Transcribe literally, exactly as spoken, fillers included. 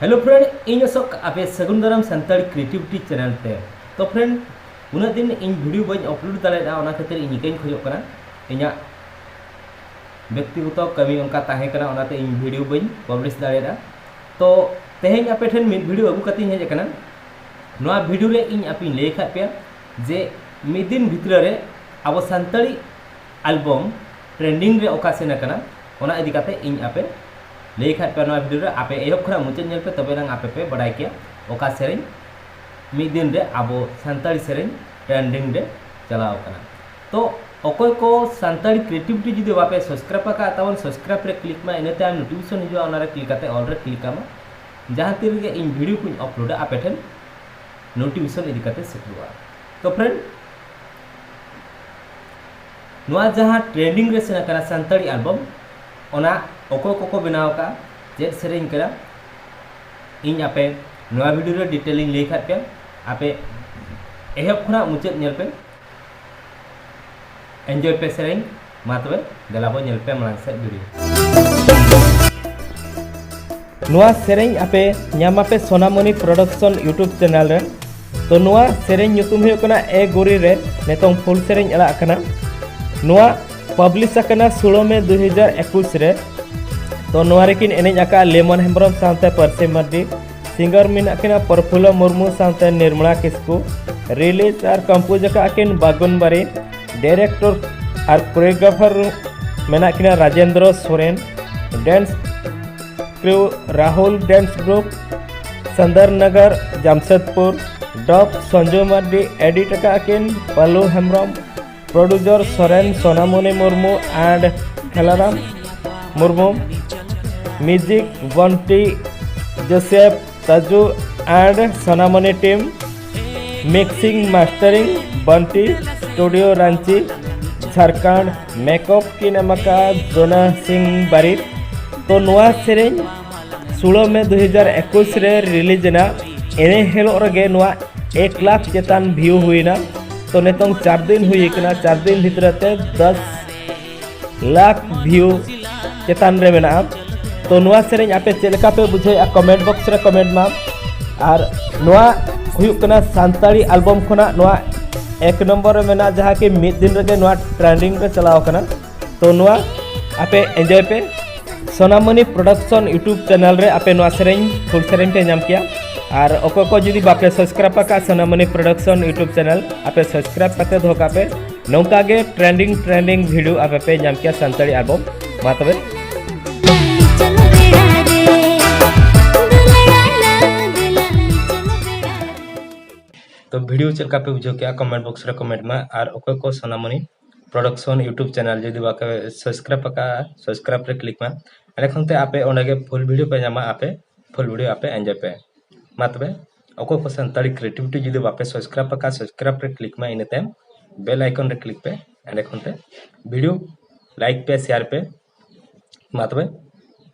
Hello friend, ᱤᱧ ᱚᱥᱳᱠ, ᱟᱯᱮ ᱥᱟᱹᱜᱩᱱ ᱫᱟᱨᱟᱢ ᱥᱟᱱᱛᱟᱲᱤ creativity channel ᱛᱮ᱾ ᱛᱚ friend, ᱩᱱᱟᱹᱜ ᱫᱤᱱ ᱤᱧ video ᱵᱟᱹᱧ upload ᱫᱟᱲᱮᱭᱟᱫᱟ, ᱚᱱᱟ ᱠᱷᱟᱹᱛᱤᱨ ᱤᱧ ᱤᱠᱟᱹᱧ ᱠᱷᱚᱡᱚᱜ ᱠᱟᱱᱟ᱾ ᱤᱧᱟᱹᱜ ᱵᱮᱠᱛᱤᱜᱚᱛᱚ ᱠᱟᱹᱢᱤ ᱚᱱᱠᱟ ᱛᱟᱦᱮᱸ ᱠᱟᱱᱟ, ᱚᱱᱟᱛᱮ ᱤᱧ video ᱵᱟᱹᱧ publish ᱫᱟᱲᱮᱭᱟᱫᱟ᱾ ᱛᱚ ᱛᱮᱦᱮᱧ ᱟᱯᱮ ᱴᱷᱮᱱ ᱢᱤᱫ video ᱟᱹᱜᱩ ᱠᱟᱛᱮᱧ ᱦᱮᱡ ᱟᱠᱟᱱᱟ᱾ ᱱᱚᱣᱟ video ᱨᱮ ᱤᱧ ᱟᱯᱮᱧ ᱞᱟᱹᱭ ᱟᱠᱟᱫ ᱯᱮᱭᱟ ᱡᱮ ᱢᱤᱫ ᱫᱤᱱ ᱵᱷᱤᱛᱨᱤ ᱨᱮ ᱟᱵᱚ ᱥᱟᱱᱛᱟᱲᱤ album trending ᱨᱮ ᱚᱠᱟ ᱥᱮᱱ ᱟᱠᱟᱱᱟ, ᱚᱱᱟ ᱤᱫᱤ ᱠᱟᱛᱮ ᱤᱧ ᱟᱯᱮ ᱞᱟᱹᱭ ᱟᱠᱟᱫ ᱯᱮᱭᱟ ᱱᱚᱣᱟ video ᱨᱮ᱾ ᱟᱯᱮ ᱮᱦᱚᱵ ᱠᱷᱚᱱᱟᱜ ᱢᱩᱪᱟᱹᱫ ᱧᱮᱞ ᱯᱮ, ᱛᱚᱵᱮ ᱱᱟᱝ ᱟᱯᱮ ᱯᱮ ᱵᱟᱰᱟᱭ ᱠᱮᱭᱟ ᱚᱠᱟ ᱥᱮᱨᱮᱧ ᱢᱤᱫ ᱫᱤᱱ ᱨᱮ ᱟᱵᱚ ᱥᱟᱱᱛᱟᱲᱤ ᱥᱮᱨᱮᱧ trending ᱨᱮ ᱪᱟᱞᱟᱣ ᱟᱠᱟᱱᱟ᱾ ᱛᱚ ᱚᱠᱚᱭ ᱠᱚ ᱥᱟᱱᱛᱟᱲᱤ creativity ᱡᱩᱫᱤ ᱵᱟᱯᱮ subscribe ᱟᱠᱟᱫ ᱛᱟᱵᱚᱱ, subscribe ᱨᱮ click ᱢᱟ, ᱤᱱᱟᱹ ᱛᱟᱭᱚᱢ notification ᱦᱤᱡᱩᱜᱼᱟ, ᱚᱱᱟ ᱨᱮ click ᱠᱟᱛᱮ all ᱨᱮ click ᱠᱟᱜ ᱢᱟ᱾ ᱡᱟᱦᱟᱸ ᱛᱤ ᱨᱮᱜᱮ ᱤᱧ video ᱠᱚᱧ uploadᱟ, ᱟᱯᱮ ᱴᱷᱮᱱ notification ᱤᱫᱤ ᱠᱟᱛᱮ ᱥᱮᱴᱮᱨᱚᱜᱼᱟ᱾ ᱛᱚ friend, ᱱᱚᱣᱟ ᱡᱟᱦᱟᱸ trending ᱨᱮ ᱥᱮᱱ ᱟᱠᱟᱱᱟ ᱥᱟᱱᱛᱟᱲᱤ album, ᱚᱱᱟ ᱚᱠᱚᱭ ᱠᱚᱠᱚ ᱵᱮᱱᱟᱣ ᱟᱠᱟᱫᱼᱟ, ᱪᱮᱫ ᱥᱮᱨᱮᱧ ᱠᱟᱱᱟ, ᱤᱧ ᱟᱯᱮ ᱱᱚᱣᱟ video ᱨᱮ detail ᱤᱧ ᱞᱟᱹᱭ ᱠᱷᱟᱫ ᱯᱮᱭᱟ᱾ ᱟᱯᱮ ᱮᱦᱚᱵ ᱠᱷᱚᱱᱟᱜ ᱢᱩᱪᱟᱹᱫ ᱧᱮᱞ ᱯᱮ, enjoy ᱯᱮ ᱥᱮᱨᱮᱧ᱾ ᱢᱟ ᱛᱚᱵᱮ ᱫᱮᱞᱟ ᱵᱚ ᱧᱮᱞ ᱯᱮ ᱢᱟᱲᱟᱝ ᱥᱮᱫ video᱾ ᱱᱚᱣᱟ ᱥᱮᱨᱮᱧ ᱟᱯᱮ ᱧᱟᱢ ᱟᱯᱮ ᱥᱳᱱᱟᱢᱚᱱᱤ Production YouTube channel ᱨᱮ᱾ ᱛᱚ ᱱᱚᱣᱟ ᱥᱮᱨᱮᱧ ᱧᱩᱛᱩᱢ ᱦᱩᱭᱩᱜ ᱠᱟᱱᱟ ᱮ ᱜᱳᱨᱤ ᱨᱮ, ᱱᱤᱛᱚᱝ full ᱥᱮᱨᱮᱧ ᱟᱲᱟᱜ ᱟᱠᱟᱱᱟ᱾ ᱱᱚᱣᱟ publish ᱟᱠᱟᱱᱟ ᱥᱳᱞᱳ ᱢᱮ ᱫᱩ ᱦᱟᱡᱟᱨ ᱮᱠᱩᱥ ᱨᱮ᱾ ᱛᱚ ᱱᱚᱣᱟ ᱨᱮᱠᱤᱱ ᱮᱱᱮᱡ ᱟᱠᱟᱫ ᱞᱮᱢᱚᱱ ᱦᱮᱢᱵᱨᱚᱢ ᱥᱟᱶᱛᱮ ᱯᱟᱹᱨᱥᱤ ᱢᱟᱨᱰᱤ, singer ᱢᱮᱱᱟᱜ ᱠᱤᱱᱟ ᱯᱨᱚᱯᱷᱩᱞᱞᱚ ᱢᱩᱨᱢᱩ ᱥᱟᱶᱛᱮ ᱱᱤᱨᱢᱚᱞᱟ ᱠᱤᱥᱠᱩ, release ᱟᱨ compose ᱟᱠᱟᱫ ᱠᱤᱱ ᱵᱟᱜᱩᱱ ᱵᱟᱨᱤ, director ᱟᱨ choreographer ᱢᱮᱱᱟᱜ ᱠᱤᱱᱟ Rajendra Soren, dance crew Rahul dance group, ᱥᱟᱱᱫᱟᱨ ᱱᱟᱜᱟᱨ, ᱡᱟᱢᱥᱮᱫᱽᱯᱩᱨ, dub ᱥᱚᱧᱡᱚᱭ ᱢᱟᱨᱰᱤ, edit ᱟᱠᱟᱫ ᱠᱤᱱ ᱯᱟᱞᱩ Hembrom, producer Soren Sonamoni Murmu and Khelaram Murmu, music ᱵᱚᱱᱴᱤ Joseph ᱛᱟᱡᱩ and Sonamoni team, mixing mastering ᱵᱚᱱᱴᱤ studio Ranchi Jharkhand, makeup ᱠᱤᱱ ᱮᱢ ᱟᱠᱟᱫᱼᱟ ᱡᱳᱱᱟ ᱥᱤᱝ ᱵᱟᱨᱤᱠ᱾ ᱛᱚ ᱱᱚᱣᱟ ᱥᱮᱨᱮᱧ ᱥᱳᱞᱳ ᱢᱮ ᱫᱩ ᱦᱟᱡᱟᱨ ᱮᱠᱩᱥ ᱨᱮ release ᱮᱱᱟ᱾ ᱮᱱᱮ ᱦᱤᱞᱳᱜ ᱨᱮᱜᱮ ᱱᱚᱣᱟ ᱮᱠ ᱞᱟᱠᱷ ᱪᱮᱛᱟᱱ view ᱦᱩᱭᱱᱟ᱾ ᱛᱚ ᱱᱤᱛᱚᱝ ᱪᱟᱨ ᱫᱤᱱ ᱦᱩᱭ ᱟᱠᱟᱱᱟ, ᱪᱟᱨ ᱫᱤᱱ ᱵᱷᱤᱛᱨᱤ ᱛᱮ ᱫᱚᱥ ᱞᱟᱠᱷ view ᱪᱮᱛᱟᱱ ᱨᱮ ᱢᱮᱱᱟᱜᱼᱟ᱾ ᱛᱚ ᱱᱚᱣᱟ ᱥᱮᱨᱮᱧ ᱟᱯᱮ ᱪᱮᱫ ᱞᱮᱠᱟ ᱯᱮ ᱵᱩᱡᱷᱟᱹᱣᱮᱫᱼᱟ, comment box ᱨᱮ comment ᱢᱟ᱾ ᱟᱨ ᱱᱚᱣᱟ ᱦᱩᱭᱩᱜ ᱠᱟᱱᱟ ᱥᱟᱱᱛᱟᱲᱤ album ᱠᱷᱚᱱᱟᱜ ᱱᱚᱣᱟ ᱮᱠ ᱱᱚᱢᱵᱚᱨ ᱨᱮ ᱢᱮᱱᱟᱜᱼᱟ, ᱡᱟᱦᱟᱸ ᱠᱤ ᱢᱤᱫ ᱫᱤᱱ ᱨᱮᱜᱮ ᱱᱚᱣᱟ trending ᱨᱮ ᱪᱟᱞᱟᱣ ᱟᱠᱟᱱᱟ᱾ ᱛᱚ ᱱᱚᱣᱟ ᱟᱯᱮ enjoy ᱯᱮ᱾ ᱥᱳᱱᱟᱢᱚᱱᱤ Production YouTube channel ᱨᱮ ᱟᱯᱮ ᱱᱚᱣᱟ ᱥᱮᱨᱮᱧ, full ᱥᱮᱨᱮᱧ ᱯᱮ ᱧᱟᱢ ᱠᱮᱭᱟ᱾ ᱟᱨ ᱚᱠᱚᱭ ᱠᱚ ᱡᱩᱫᱤ ᱵᱟᱯᱮ subscribe ᱟᱠᱟᱫ ᱥᱳᱱᱟᱢᱚᱱᱤ Production YouTube channel, ᱟᱯᱮ subscribe ᱠᱟᱛᱮ ᱫᱚᱦᱚ ᱠᱟᱜ ᱯᱮ᱾ ᱱᱚᱝᱠᱟ ᱜᱮ trending trending video ᱟᱯᱮ ᱯᱮ ᱧᱟᱢ ᱠᱮᱭᱟ ᱥᱟᱱᱛᱟᱲᱤ album᱾ ᱢᱟ ᱛᱚᱵᱮ᱾ ᱛᱚ video ᱪᱮᱫ ᱞᱮᱠᱟ ᱯᱮ ᱵᱩᱡᱷᱟᱹᱣ ᱠᱮᱜᱼᱟ, comment box ᱨᱮ comment ᱢᱟ᱾ ᱟᱨ ᱚᱠᱚᱭ ᱠᱚ ᱥᱳᱱᱟᱢᱚᱱᱤ Production YouTube channel ᱡᱩᱫᱤ ᱵᱟᱯᱮ subscribe ᱟᱠᱟᱫᱼᱟ, subscribe ᱨᱮ click ᱢᱟ᱾ ᱮᱸᱰᱮᱠᱷᱟᱱ ᱛᱮ ᱟᱯᱮ ᱚᱸᱰᱮ ᱜᱮ full video ᱯᱮ ᱧᱟᱢᱟ, ᱟᱯᱮ full video ᱟᱯᱮ enjoy ᱯᱮ᱾ ᱢᱟ ᱛᱚᱵᱮ, ᱚᱠᱚᱭ ᱠᱚ ᱥᱟᱱᱛᱟᱲᱤ creativity ᱡᱩᱫᱤ ᱵᱟᱯᱮ subscribe ᱟᱠᱟᱫᱼᱟ, subscribe ᱨᱮ click ᱢᱟ, ᱤᱱᱟᱹ ᱛᱟᱭᱚᱢ bell icon ᱨᱮ click ᱯᱮ᱾ ᱮᱸᱰᱮᱠᱷᱟᱱ ᱛᱮ video like ᱯᱮ, share ᱯᱮ᱾ ᱢᱟ ᱛᱚᱵᱮ,